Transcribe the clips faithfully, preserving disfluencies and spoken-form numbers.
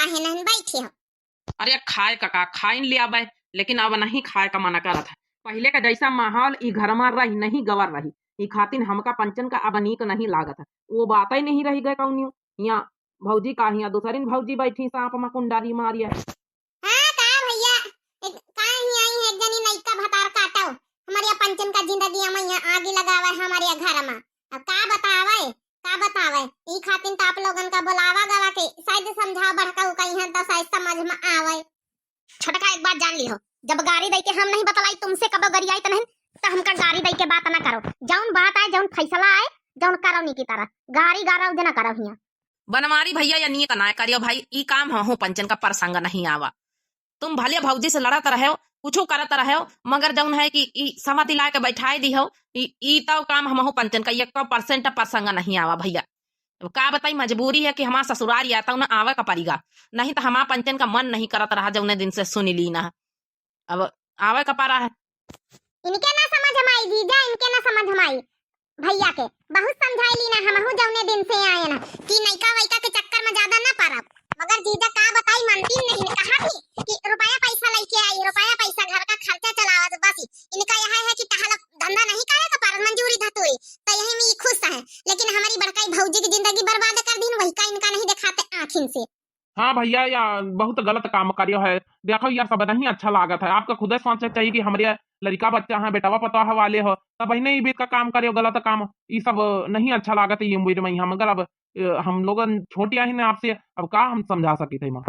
काहे नहीं बैठे हो? अरे खाए का का, खाइन ले आबे, लेकिन अब नहीं खाए का मन करत है। पहिले का जैसा माहौल ई घर मा रही, नहीं गवर रही, ई खातिन हमका पंचन का अब नीक नहीं लागत है। वो बातै नहीं रही गए कौनियो। हियाँ भौजी का हियाँ दूसरिन भौजी बैठी सांप मा कुंडारी मारिया। हाँ का भैया, एक का हियाँ आई है एक जनी नैका भतार काटो। हमारे यहाँ पंचन का जिंदगी में यहाँ आगी लगावे है हमारे यहाँ घर मा। अब का बतावे, का बतावे, ई खातिन तो आप लोगन का बुलावा गवा के शायद समझाओ बड़का उ कहीं तो शायद समझ में आवे। छोटका एक बात जान लिहो, जब गारी दई के हम नहीं बतलाई तुमसे कबो गरियाई तो नहीं, तो हमका गारी दई के बात ना करो। जौन बात आए, जौन फैसला आए, जौन करो नी की तरह गारी गारा उजे ना करो हियाँ। बनवारी भैया या नीक ना करियो भाई, ई काम हमहू पंचन का प्रसंग नहीं आवा। तुम भले भौजी से लड़त रहो, कुछू करत रहो, मगर जौन है कि ई समति लाके बैठाए दी हो, ई, ई तौ काम हमहू पंचन का एक परसेंट प्रसंग नहीं आवा भैया। अब का बताई, मजबूरी है कि हमार ससुरार या तौ न आवे का परिगा, नहीं तो हमार पंचन का मन नहीं करत रहा जौने दिन से सुन ली ना। अब आवे का परा है। इनके ना समझ में आई जीजा, इनके ना समझ में आई। भैया के बहुत समझाई ली ना, हमहू जौने दिन से आए ना कि नैका वैका के चक्कर में ज्यादा ना पड़ब। मगर जीजा का बताई, मानती नहीं, कहा थी कि रुपया पैसा लेके आई, रुपया पैसा घर का खर्चा चलावत, बस इनका यह है कि टहल धंधा नहीं करे तो पर मंजूरी धतूरी, तो यही में ई खुश है। लेकिन हमारी बड़काई भौजी की जिंदगी बर्बाद कर दीन, वही का इनका नहीं दिखाते आँखिन से। हाँ भैया, या बहुत गलत काम करियो है। देखो, यह सब नहीं अच्छा लागत है। आपका खुदे सोचे चाहिए कि हमरे लड़का बच्चा है, बेटवा पतोह वाले हो, तब ही नहीं बीत का काम करियो, गलत काम, ई सब नहीं अच्छा लागत है ये उम्र में। हम अगर अब, अ, हम लोगन छोटिया ही ना आपसे, अब का हम समझा सकी थे माँ।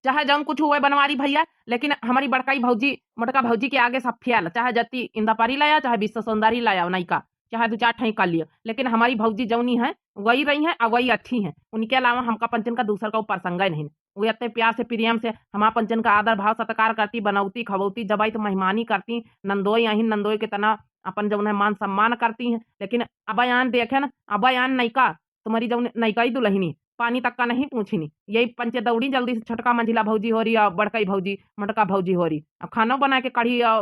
चाहे जौन कुछ हुए बनवारी भैया, लेकिन हमारी बड़काई भौजी, मोटका भौजी के आगे सब फेल, चाहे जति इंदापारी लाया, चाहे विश्व सौंदर्य लाया, नैका, चाहे दो चार ठाई कर लियो, लेकिन हमारी भौजी जौनी है, वही रही हैं और वही अच्छी हैं। उनके अलावा हमका पंचन का दूसर का ऊपर संगे नहीं। वो इतने प्यार से, प्रेम से हमार पंचन का आदर भाव सत्कार करती, बनौती, खवौती, जब आई तो मेहमानी करती, नंदोई अहिन, नंदोई के तना अपन जौन है मान सम्मान करती हैं। लेकिन अब आन देखे न, अब आन नैका, तुम्हारी जौन नैकाई दुलहिनी, पानी तक का नहीं पूछिनी। यही पंचे दौड़ी जल्दी से, छोटका मंझिला भौजी हो रही और बड़काई भौजी, मोटका भौजी हो रही। अब खानो बना के कढ़ी और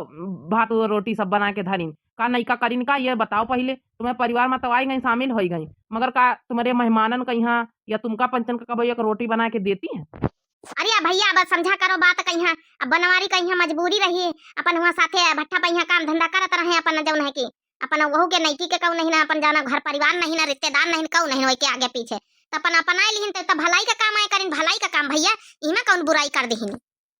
भात और रोटी सब बना के धरिन। का नैका करिन का, ये बताओ पहिले। तुम्हें परिवार में तो आई गई, शामिल होई गई, मगर का तुम्हारे मेहमानन का यहाँ या तुमका पंचन का कबो एक रोटी बना के देती हैं? अरे भैया, अब समझा करो बात कहिया। अब बनवारी कहिया मजबूरी रही, अपन हुआ साथे भट्ठा पहिया काम धंधा करत रहे, अपन जौन है कि अपन वहू के नैकी के कहू नहीं ना, अपन जाना घर परिवार नहीं ना, रिश्तेदार नहीं, कहू नहीं वही के आगे पीछे, तो अपन अपनाए लिहिन, तो, तो भलाई का काम आए करिन, भलाई का काम भैया, इमा कौन बुराई कर दिहिन?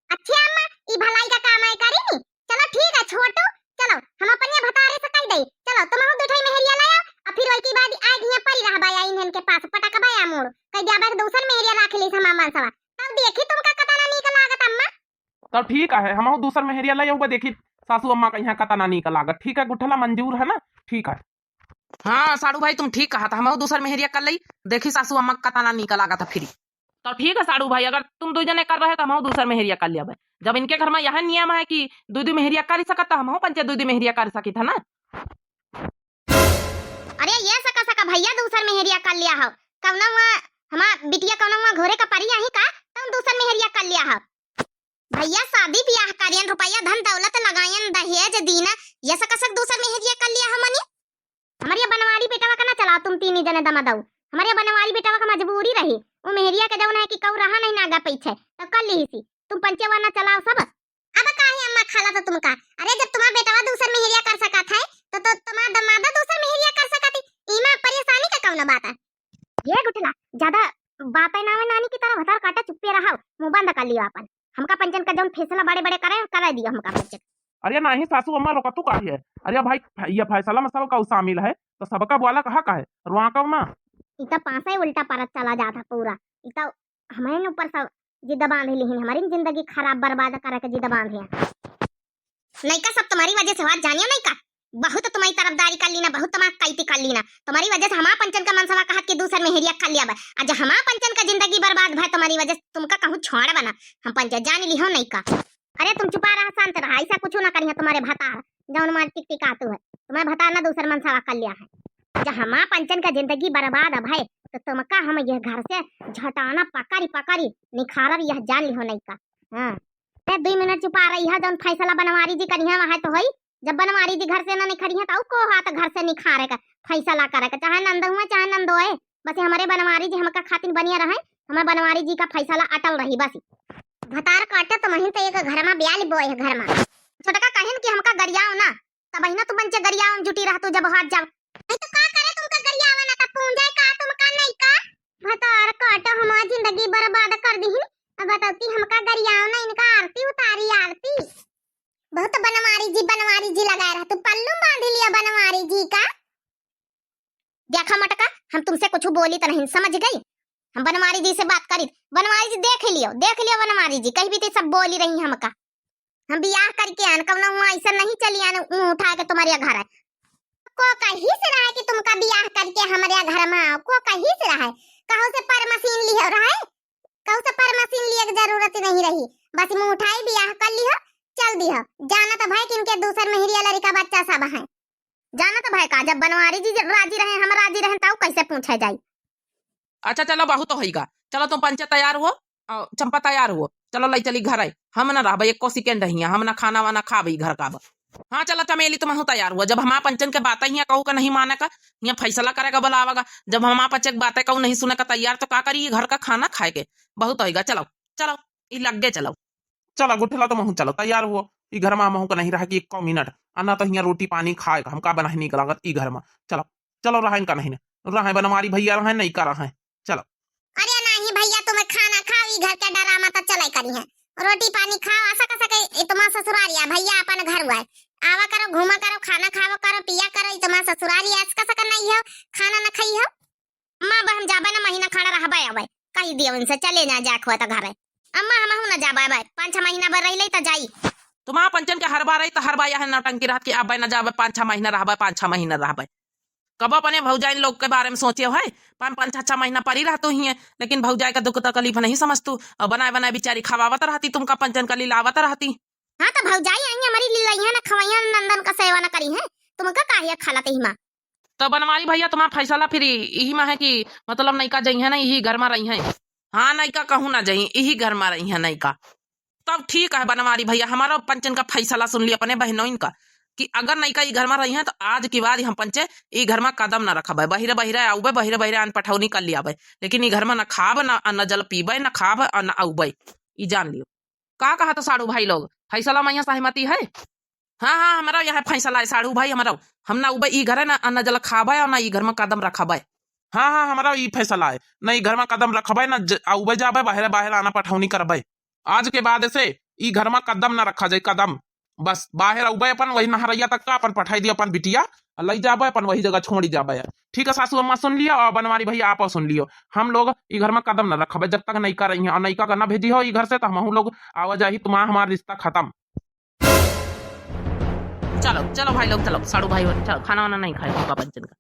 अच्छा अम्मा, ई भलाई का काम आए करिन? चलो ठीक है छोटू, चलो हम अपन ये भतारे से कह दई, चलो तुम दू ठाई मेहरिया लाया, और फिर वही के बाद आए घिया परी रहबा या इन्हन के पास पटकबा या मूड़, कह दिया बस दूसर मेहरिया राख ली समा मनसवा, तब देखी तुमका कतना नीक लागत अम्मा। तब ठीक है, हमहू दूसर मेहरिया ले आऊबा, देखी सासू अम्मा का यहाँ कतना नीक लागत। ठीक है गुठला, मंजूर है ना? ठीक है। हाँ साड़ू भाई, तुम ठीक कहा था, हमहू दूसर मेहरिया कर लई, देखी सासू अम्मा का कतना नीक लागत है फिर। तो ठीक है साड़ू भाई, अगर तुम दो जने कर रहे तो हमहू दूसर मेहरिया कर लिया भाई। जब इनके घर में यह नियम है कि दो दो मेहरिया कर ही सकत, तो हमहू पंचे दो दो मेहरिया कर सकित है ना। अरे ये सका सका भैया, दूसर मेहरिया कर लिया हो, कौनो हुआ हमार बिटिया कौनो हुआ घोरे का परी आही का, तुम दूसर मेहरिया कर लिया हो। भैया शादी ब्याह करियन, रुपया धन दौलत लगायन, दहेज दीना, ये सका सक दूसर मेहरिया कर लिया हो मनी। हमारे बनवारी बेटवा का ना चलाओ तुम तीन जने दमादऊ, हमारे बनवारी बेटवा का मजबूरी रही, वो मेहरिया के जौन है कि कऊ रहा नहीं नागा पीछे, तो कर ली सी, तुम पंचे वाना चलाओ सब। अब काहे अम्मा खाला तो तुमका? अरे जब तुम्हार बेटवा दूसर मेहरिया कर सकत है, तो, तो तुम्हार दमादा दूसर मेहरिया कर सकत है। इमा परेशानी का कौनो बात है? ये गुठला, ज्यादा बातें ना आवे नानी की तरह भतार काटा चुप्पे रहो, मुंह बंद कर लियो अपन। हमका पंचन का जौन फैसला बड़े बड़े करे, करे दियो हमका पंचन। अरे नहीं सासू अम्मा रोकतू काहे है? अरे भाई, ये फैसला में सब का शामिल है, तो सबका बोला कहा का है? रोआ कब ना? इतना पासा ही उल्टा परत चला जाता पूरा। इतना हमारे ऊपर सब जिद बांध लिहिन, हमारी जिंदगी खराब बर्बाद करे के जिद बांध है। नैका सब तुम्हारी वजह से हुआ, जानियो नैका, बहुत तुम्हारी तरफदारी कर लीना, बहुत तुम्हारा कैती कर लीना। तुम्हारी वजह से हमार पंचन का मनसवा कहत के दूसर मेहरिया कर लिया बा। आज हमार पंचन का जिंदगी बर्बाद भा तुम्हारी वजह से, तुमका कहूँ छोड़ बना हम पंचन, जान लिहो नैका। अरे तुम चुपा रहा, शांत रहा, ऐसा कुछ ना करिए तुम्हारे भतार, जौन मार टिक टिकातू है, तुम्हारे भतार ना दूसर मनसवा कर लिया है। जब हमार पंचन का जिंदगी बर्बाद अब है, तो तुमका हम यह घर से झटाना पकड़ी पकड़ी निखारब, यह जान लिहो नैका। हाँ, ते दुई मिनट चुपा रही है, जौन फैसला बनवारी जी करिहा वहाँ तो होई। जब बनवारी जी घर से ना निखरी है, तो को हाथ घर से निखारे का फैसला करे का, चाहे नंद हुए चाहे नंदोए, बस ये हमारे बनवारी जी हमका खातिन बनिया रहे, हमार बनवारी जी का फैसला अटल रही बस। भतार काटे तो महीन तो एक घर मा ब्याली बोए है घर मा। छोटका कहिन कि हमका गरियाओ ना, तब ही ना तू पंचे गरियाओ जुटी रह तू जब हाथ जाओ। नहीं तो का करे तुमका गरियावा ना, तब पूंजाए का तुमका नहीं का? भतार काटे हमार जिंदगी बर्बाद कर दीहिन। अब बताती हमका गरियाओ ना, इनका आरती उतारी आरती। बहुत बनवारी जी, बनवारी जी लगा रहा, तू पल्लू बांध लिया बनवारी जी का। देखा मोटका, हम तुमसे कुछ बोली तो नहीं, समझ गई? हम बनवारी जी से बात करी, बनवारी जी देख लियो, देख लियो बनवारी जी, कहीं भी तो सब बोली रही हमका। हम बियाह करके आन, कौनो हुआ ऐसा नहीं चली आन, मुंह उठा के तुम्हारे घर आए। को कही से रहा है कि तुमका बियाह करके हमारे घर में आओ, को कही से रहा है? कहू से पर मशीन लियो रहा है, कहू से पर मशीन लिए के जरूरत नहीं रही, बस मुंह उठाई बियाह कर लियो, चल दियो। जानत भाई कि इनके दूसर मेहरिया लड़का बच्चा सब है। जानत भाई का, जब बनवारी जी राजी रहे, हम राजी रहे, तब कैसे पूछे जाई? अच्छा चलो, बहुत होइगा, चलो तुम पंचे तैयार हो, अ, चंपा तैयार हो, चलो लै चली घर आई। हम ना रहबे एको सेकंड हियाँ, हम ना खाना वाना खाबे ई घर का अब। हाँ चलो चमेली, तुमहू तैयार हो, जब हमार पंचन के बात हियाँ कहू का नहीं माने का, हियाँ फैसला करे का बोलावेगा, जब हमार पंचे के बात कहू नहीं सुने का तैयार तो का करी ई घर का खाना खाए के? बहुत होइगा, चलो चलो, ई लग्गे चलो। चलो गुठला, तुमहू चलो, तैयार हो, ई घर मा हमहू का नहीं रहे कि एको मिनट, आ ना तो हियाँ रोटी पानी खाए का, हमका बनाए नहीं लागत ई घर मा। चलो चलो, रहें का नहीं, रहें बनवारी भैया रहें, नहीं का रहें, चलो। अरे नहीं भैया, तुम खाना खाओ, ई घर के डरामा तो चले करी है, रोटी पानी खाओ, असा कसा के ई तुम्हार ससुरारी है भैया, अपन घर हुआ है, आवा करो, घूमा करो, खाना खावा करो, पिया करो, ई तुम्हार ससुरारी है, अस कसा के नहीं हो, खाना न खाई हो। अम्मा, अब हम जाबे ना, महीना खाना रहबे, अबे कही दियो उनसे, चले ना जाए खोए तो घरे। अम्मा, हमहू ना जाबे, अबे पाँच छह महीना भर रह ले तो जाई। तुम्हार पंचन के हर बार आई तो हर बार यह नौटंकी रहत कि अबे ना जाबे, पाँच छह महीना रहबे, पाँच छह महीना रहबे। कब अपने भौजाइन लोग के बारे में सोचे है? पाँच पाँच छह छह महीना परी रहतो ही है, लेकिन भौजाई का दुख तकलीफ नहीं समझतू। और बनाए बनाए बिचारी खवावत रहती, तुमका पंचन का लिलावत रहती। हाँ तो भौजाई आई हमारी, लिलाइया ना, खवाइया ना, नंदन का सेवा ना करी है, तुमका काहे खालत ही माँ? तो बनवारी भैया, तुम्हार फैसला फिर इ-, इही मा है कि मतलब नैका जइहैं ना, इही घर मा रहिहैं? हाँ, नैका कहूँ ना जइहैं, इही घर मा रहिहैं नैका। तब ठीक है बनवारी भैया, हमारा पंचन का फैसला सुन लिया अपने बहनोइन का कि अगर नैका ई घर मा रहिहैं तो आज के बाद हम पंचे ई घर मा कदम ना रखबे, बहिरे बहिरे आउबे, बहिरे बहिरे अन्न पठौनी कर लियाबे, लेकिन ई घर मा ना खाब, ना अन्न जल पीबे, ना खाब, ना आउबे, ई जान लियो। का कहत हो साढ़ू भाई लोग, फैसला मा यहाँ सहमति है? हाँ, हाँ, हमरा यह फैसला है साढ़ू भाई, हमरा, हम ना उबे ई घरे ना अन्न जल खाबे और ना ई घर मा कदम रखबे। हाँ, हाँ, हमरा ई फैसला है, ना ई घर मा कदम रखबे, ना ज-, आ उबे जाबे, बाहरे, बाहरे अन्न पठौनी करबे। आज के बाद से ई घर मा कदम ना रखा जाए, कदम। बस बाहर उबे अपन वही नहरैया तक का अपन पठाई दियो अपन बिटिया, और लई जाबे अपन वही जगह छोड़ी जाबे। ठीक है सासू अम्मा सुन लियो और बनवारी भैया आप सुन लियो, हम लोग ई घर मा कदम ना रखबे जब तक नैका रही है, और नैका का ना भेजी हो ई घर से तो हमहू लोग आवाजाही तुम्हार हमार रिश्ता खत्म। चलो, चलो भाई लोग, चलो, साढ़ू भाई, चलो, खाना वाना नहीं खाए होगा पंचन का।